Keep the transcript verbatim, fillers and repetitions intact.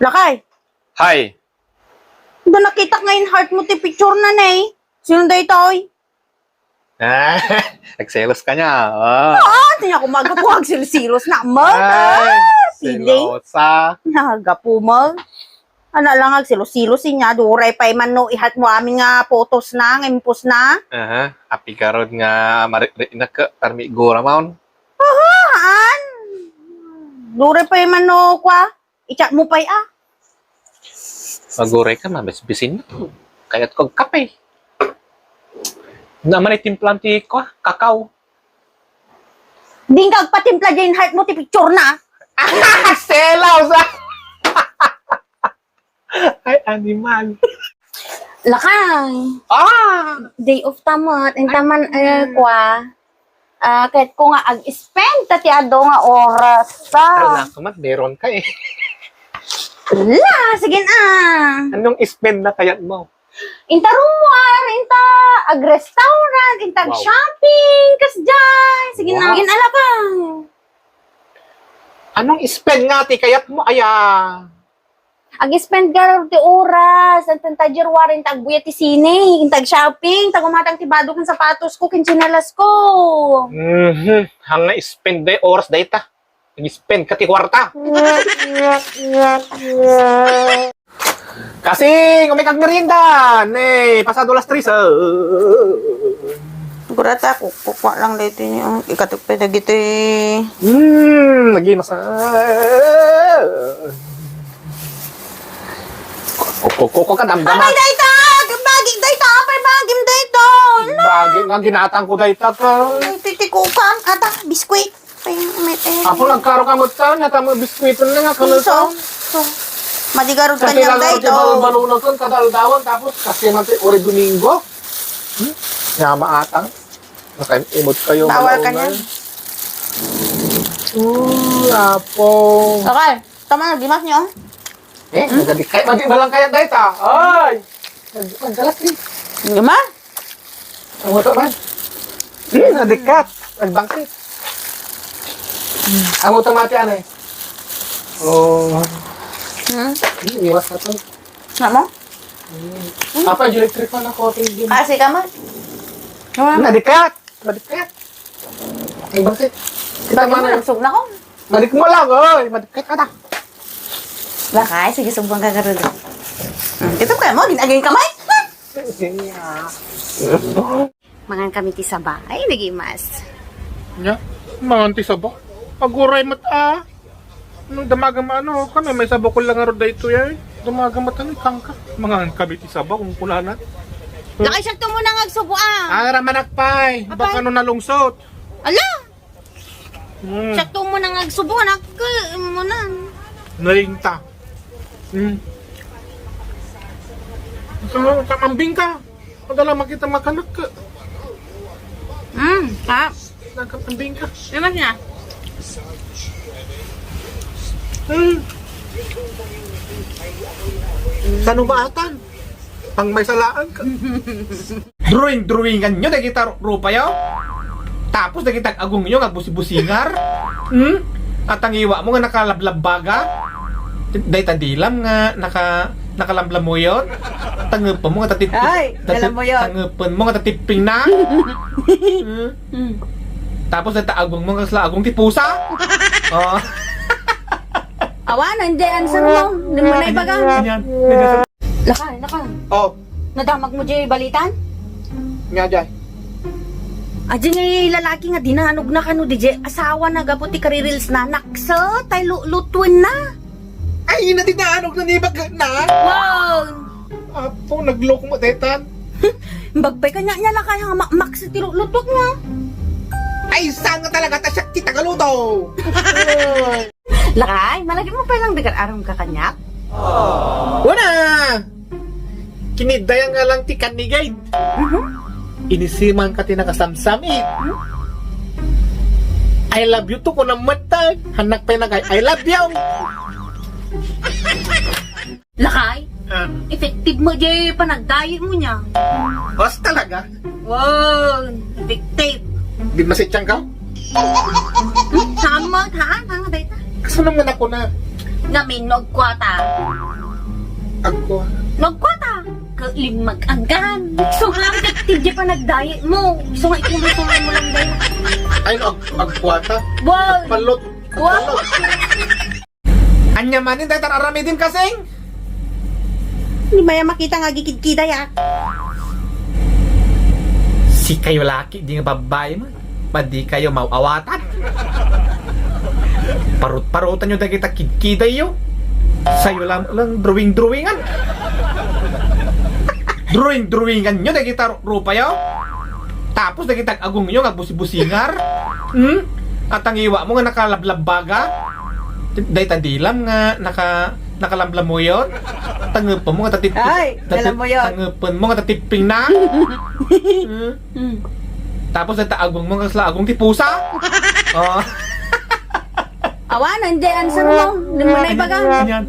Lakay! Hay! Da nakitak nga in-heart mo ti picture na, ne. Sino daytoy? Ah, agselos ka niya. Oh. Ah, tinya ko magapu agsilsilos na, Mag. Ay, ah, feeling. Selosa. Nagapu, Mag. Ana lang agsilsilos inya, duray pay man no i-heart mo amin nga photos na, nga impos na. Aha, apigarod nga marikrik na ka, tarmi gura maon. Aha, an. Duray pay man no, kwa. I-chat mo pay, ah. Maguray ka, mabisbisin na. Kayat ko kape. Naman itimplan ti, kwa, kakao. Di ka agpatimpla diay in-heart mo ti picture na. Selos, ah! Ay, animal. Lakay. Ah! Day off ta met. Intaman, eh, kwa. Ah, kayat ko nga ag-spend ta ti adu nga oras ta. Ala ka man, meron ka eh. Ala, sige na. Anong spend na kayat mo? Inta rummuar, inta ag-restaurant, inta ag-shopping, kasdiay. Sige na. Wow. Sige na, ala ka. Anong spend nga ti kayat mo, aya? Ag-spend garud ti oras, inta, inta January, inta agbuya ti sine, inta ag-shopping, inta gumatang ti badok ken sapatos ko, ken tsinelas ko. Mhm. Haan nga spend day oras dayta. Ag-spend ka ti kuarta. Kasi, umay kag merienda, ne, pasado alas tres, ah. Gurata, ku-, kukua lang daytoy niya. Ikatukpay dagiti. Hmm, lagi masa. Ko, ko, ko, ko, kadamdama. Apay dayta! Bagim dayta! Apay bagim dayta! Bagim nga ginatang ko dayta ka. Ay, titikukan. Ata, biskwit. Ay, may, eh. Apo, nagkaro ka mo ta, nga tamo biskwit na nga, kano ta? So, so, madigarod ka niyang dayta. Kasi lang ako, balo-balo na ton, kadaldawan, tapos kasi man ti uri Domingo. Hmm? Nga maatang. Nakaimot kayo, bawal ka niyan. Uy, apo. Okay, tama na, gimas niyo, oh. Eh, nagadi-, kay, madi-, balang kaya dayta. Ay! Nag-, nagdalas ni. Gima? Ang motor man. Hmm, nadikat. Nagbangkit. Ang motor mati, ano eh? Oh. Hmm? Hmm, iwas na to. Ano mo? Hmm. Papa, electric fan ako, tingin. Kasi ka man. Ano? Nadikat. Madikat. Ay, bakit? Kita mo na. Magsugna ko. Madikat mo lang, oy. Madikat ka na. Lakay, sige, subukan ka karon. Hmm, kita mo kaya mo, gin-again ka, Mike. Mangan kami ti saba. Ay, nagimas. Nya, mangan ti saba? Aguray met, ah. Nung damaga maano, kami may sabukol lang nga rod daytoy ay. Damaga matan kangka. Mangan kami ti saba kung kunana. Lakay, siak to muna nga agsubo, ah. Ara manakpay. Apay? Baka no nalungsot. Ala! Hmm. Siak to muna nga agsubo, anak. Muna. Nalinta. Hmm. Gusto mo, kamambing ka? Madala makita makanak ka. Hmm, ha? Nagkakambing ka. Naman niya. Hmm. Saan mo maatan? Ang may salaan ka. Drawing-drawingan nyo, dagita ru-, rupa yo. Tapos dagita agong nyo, nga busi-busingar. Hmm? At ang iwa mo nga nakalablabbaga. Dayta dilam nga naka-, nakalamlamuyot. Tangepen mo nga tatip-, Ay, tatip-, lalamuyot. Tangepen mo nga tatiping na. Hmm? Hmm. Tapos dayta agong mo nga kasla agong ti pusa. Oh. Awan, hindi answer mo. Hindi mo na ibaga. Ganyan. Lakay, lakay. Oh. Nadamag mo jay balitan? Nga jay. Adi nga lalaki nga dinanog na kano di jay asawa na gapu ti kari-reels na naksa, tay lu-, lutwen na. Ay, na dinanog na ni baga na. Wow! Apo, naglok mo, detan. Bagpay kanya niya lakay nga ma-, maksa ti lu-, lutok niya. Ay, saan nga talaga ta siya ti tagaluto? Lakay, malagip mo pay lang dagar aram ka kaniak? Wana! Kinidayang nga lang ti kanigay. Mhm. Inisiman ka ti nakasamsam, eh. I love you to, kunam met, tay. Hannak pay nagay, I love you. Lakay, ah, effective mo di panagdayi mo niya. Basta talaga. Wow, effective. Di masitsang ka? Hmm, saan mo? Haan, haan, dayta. Kaso naman ako na. Ngamin no agkuata. Agkua. No agkuata. Ka limmag-anggan. So nga ang ti diay panagdiet mo. So nga ituloy-tuloy mo lang diet. Ay, no, ag-, agkuata. Wow. Palot. Wow. Palot. Ania manen dayta aramiden, kasing? Di ba yan makita nga agikidkida ya? Sikayo laki, di nga babbai man. Madi kayo mawawatan. Parut-parutanyo dagita kidkidayo. Sayo lang, lang drawing-drawingan. Drawing-drawinganyo dagita ru-, rupayo. Tapos dagita agungyo nga busi-busingar. Hmm? At ang iwa mo nga nakalablabbaga. Dayta dilam nga naka-, nakalamlamuyon. Tangepen mo nga tatip-, Ay, tat-, nalambuyon. Tangepen mo nga tatipping na. Hmm? Hmm. Tapos dayta agung mo nga kasla agung ti pusa. Oh. Awan, hindi answer mo. Hindi mo na ibaga. Yan.